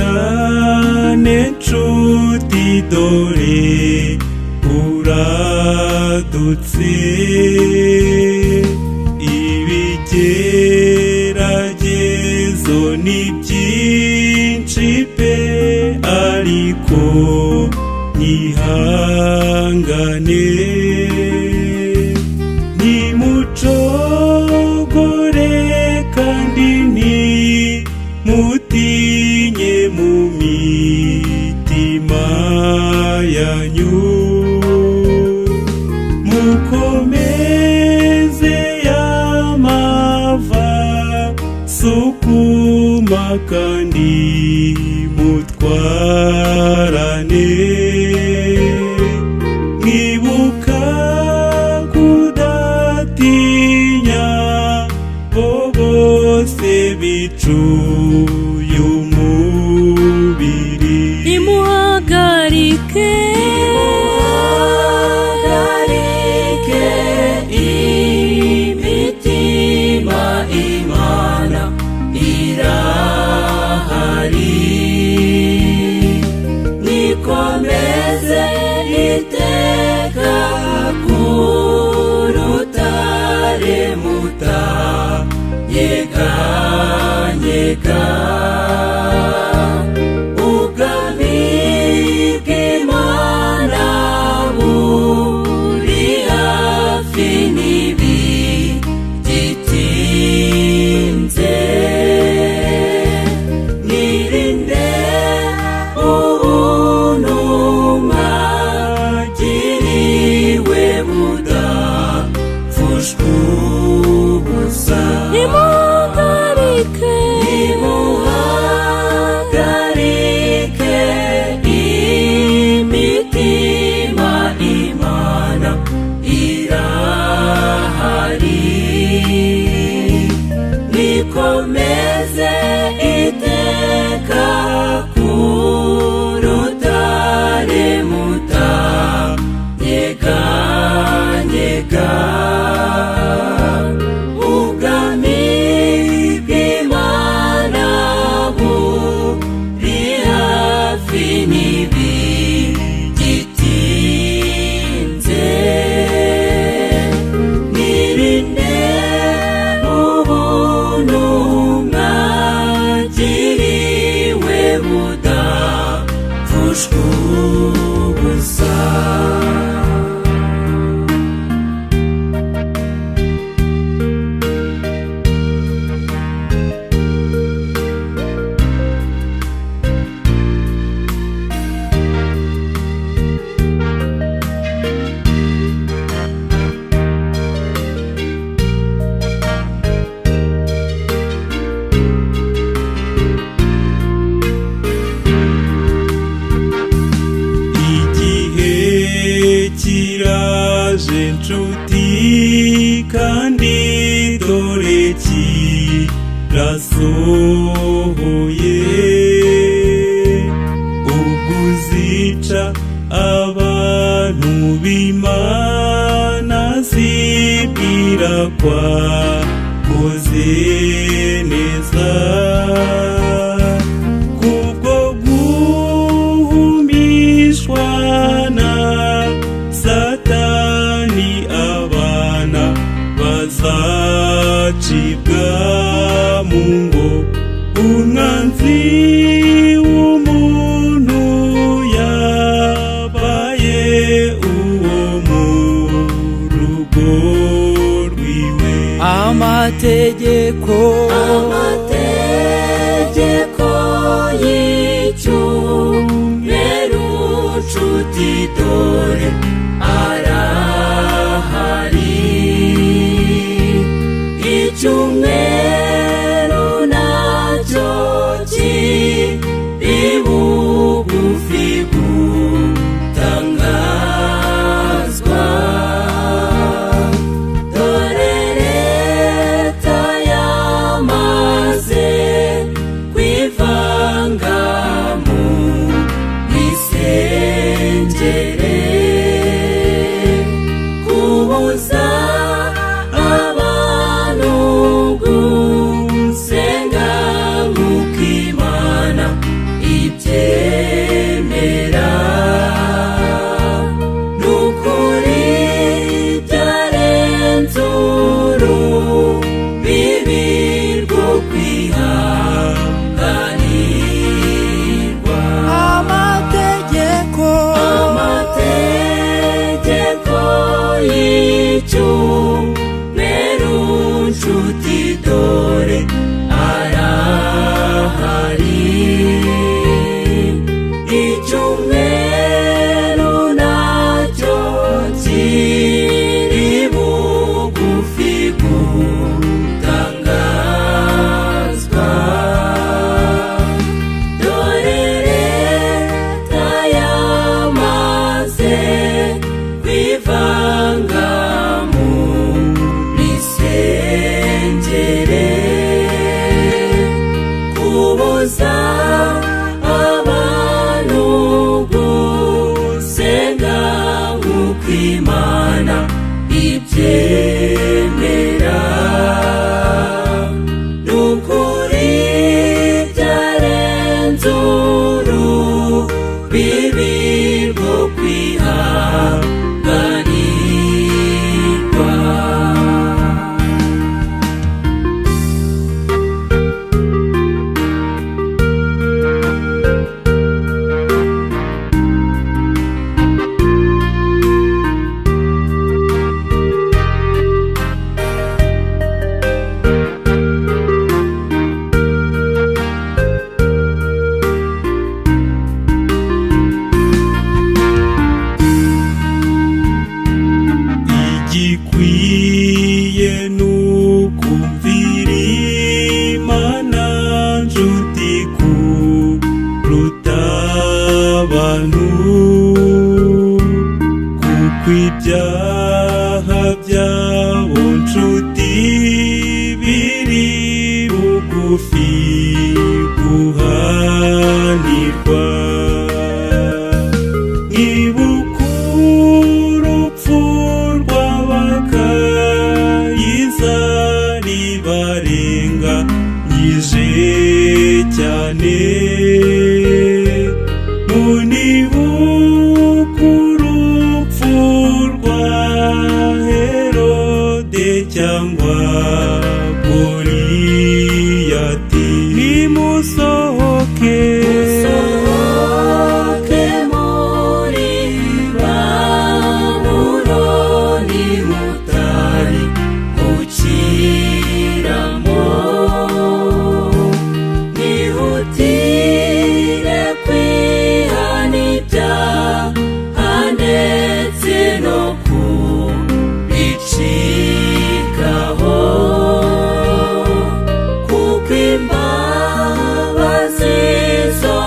W'akarengane nshuti, dore uradutse. Ibigeragezo ni byinshi pe, ariko mwihangane. Nimucogore kandi ntimutinye mu mitima yanyu. Mukomeze y'amava sukuma kandi mutwarane, mwibuka kudatinya bo bose bicuye umubiri. Nimuhagarike. Nimuhagarike imitima, Imana irahari. Nikomeze iteka ku rutare mutanyeganyega. Ubwami bw'Imana buri hafi, ntibigitinze. Mwirinde ubuntu mwagiriwe budapfushwa ubusa. Nimuhagarike. Nimuhagarike imitima, Imana irahari. Nikomeze iteka ku rutare mutanyeganyega. Ubwami bw'Imana buri hafi, ntibigitinze. Mwirinde ubuntu mwagiriwe budapfushwa ubusa. Igihe kiraje nshuti, kandi dore kirasohoye, ubwo uzica abantu b'Imana zibwira kwakoze neza, kubwo guhumishwa na Satani abana bazacibwa mu ngo. Umwanzi w'umuntu yabaye uwo mu rugo rwiwe. Amategeko, Amategeko y'icyumweru nshuti, dore arahari. Icyumweru nacyo kiri bugufi gutangazwa. Dore leta yamaze kwivanga mu misengere, kubuza abantu. bugufi guhanirwa. Nkibuka urupfu rw'abakayizari barenganyije cyane, munibuka urupfu rwa Herode cyangwa Goliyati. Nimusohoke, Musohoke muri Babuloni mutari gukiramo, mwihutire kwihana ibyaha ndetse no kubicikaho, kuko imbabazi zo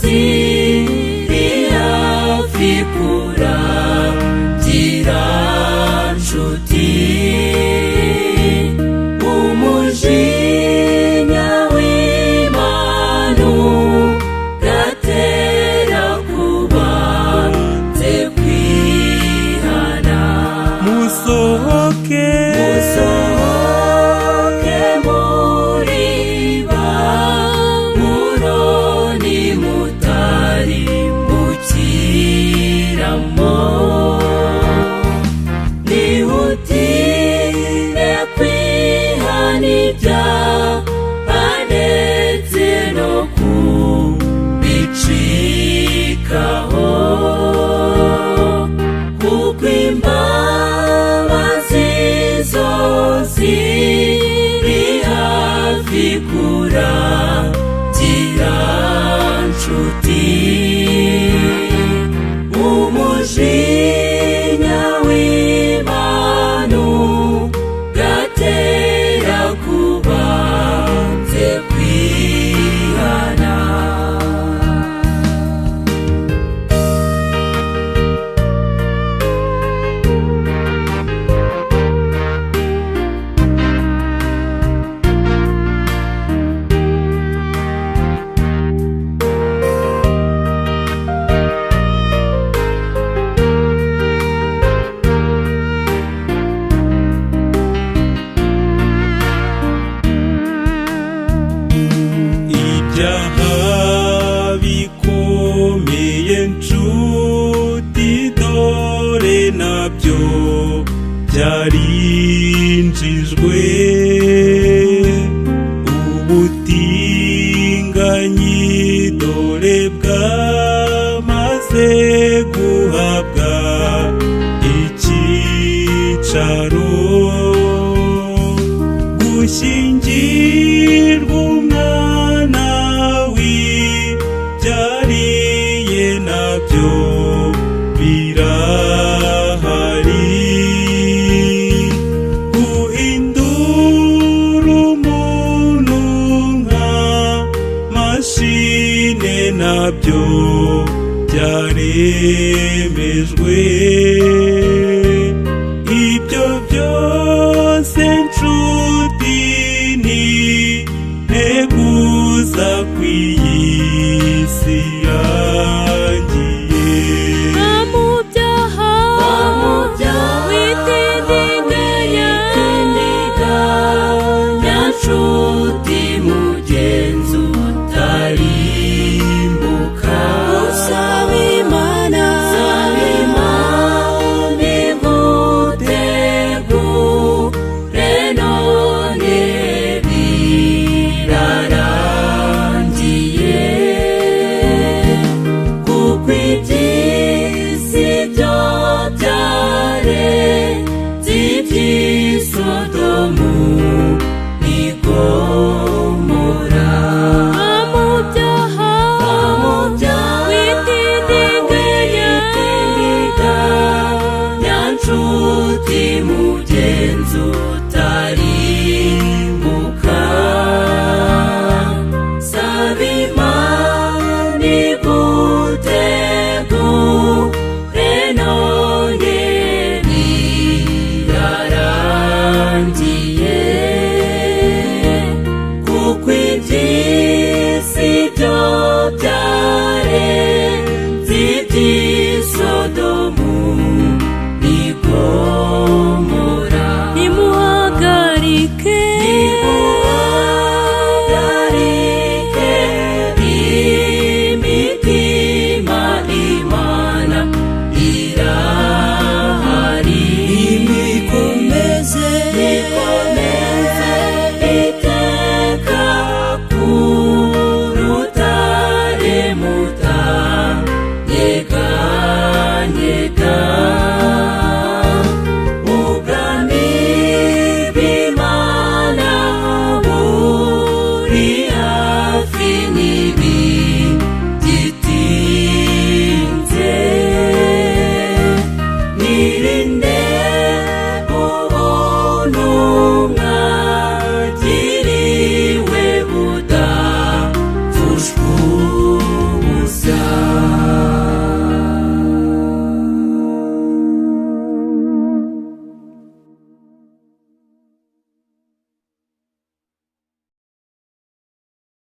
ziri hafi kurangira nshuti. Umujinya w'Imana ugatera kubanze kwihana. Musohoke, Musohoke muri Babuloni mutari gukiramo, mwihutire kwihana ibyaha ndetse no kubicikaho, kuko imbabazi zo ziri hafi kurangira nshuti. Umujinya w'Imana ugatera kubanze kwihana. Ibyaha bikomeye nshuti, dore nabyo byarinjijwe. Ubutinganyi dore bwamaze guhabwa icyicaro, gushyingirwa umwana wibyariye nabyo birahari, guhindura umuntu nka mashine nabyo byaremejwe. Ibyo byose